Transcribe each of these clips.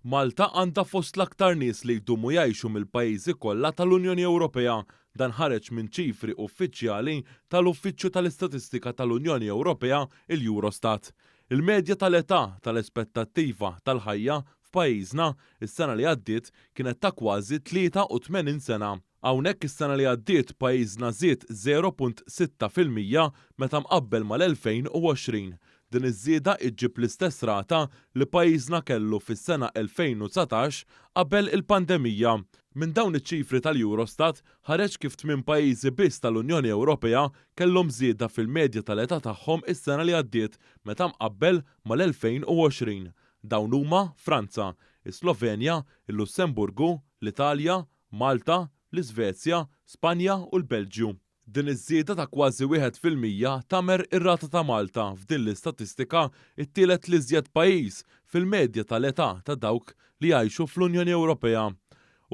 Malta għandha fost l-aktar nies li jdumu jgħixu mill-pajjiżi kollha tal-Unjoni Ewropea. Dan ħareġ minn ċifri uffiċjali tal-Uffiċċju tal-Istatistika tal-Unjoni Ewropea, il-Eurostat. Il-medja tal-età tal-aspettattiva tal-ħajja f'pajjiżna s-sena li għaddiet kienet ta' kważi 83 sena. Hawnhekk is-sena li għaddiet pajjiżna żied 0.6% meta mqabbel mal-2020. Din iż-żieda iġġib l-istess rata li pajjiżna kellu fis-sena 2019 qabel il-pandemija. Minn dawn iċ-ċifri tal-Eurostat ħareġ kif tmien pajjiżi biss tal-Unjoni Ewropea kellhom żieda fil-medja tal-età tagħhom is-sena li għaddiet meta mqabbel mal-2020. Dawn huma Franza, is-Slovenja, il-Lussemburgu, l-Italja, Malta, l-Iżvezja, Spanja u l-Belġju. Din iż-żieda ta' kważi 1% tagħmer ir-rata ta' Malta f'din l-istatistika t-tielet l-iżjed pajjiż fil-medja tal-età ta' dawk li jgħixu fl-Unjoni Ewropea.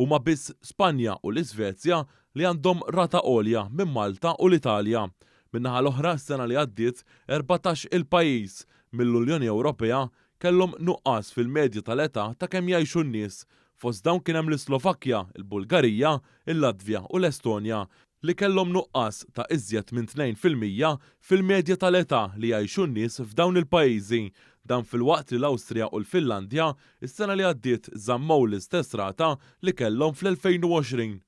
Huma biss Spanja u l-Iżvezja li għandhom rata għolja minn Malta u l-Italja. Min-naħa l-oħra s-sena li għaddiet 14 il-pajjiż mill-Unjoni Ewropea kellhom nuqqas fil-medja tal-età ta' kemm jgħixu n-nies. Fost dawn kien hemm l-Islovakkja, il-Bulgarija, il-Latvja u l-Estonja li kellhom nuqqas ta' iżjed minn 2% fil-medja tal-età li jgħixu n-nies f'dawn il-pajjiżi. Dan filwaqt li l-Awstrija u l-Finlandja s-sena li għaddiet żammew l-istess rata li kellhom fl-2020.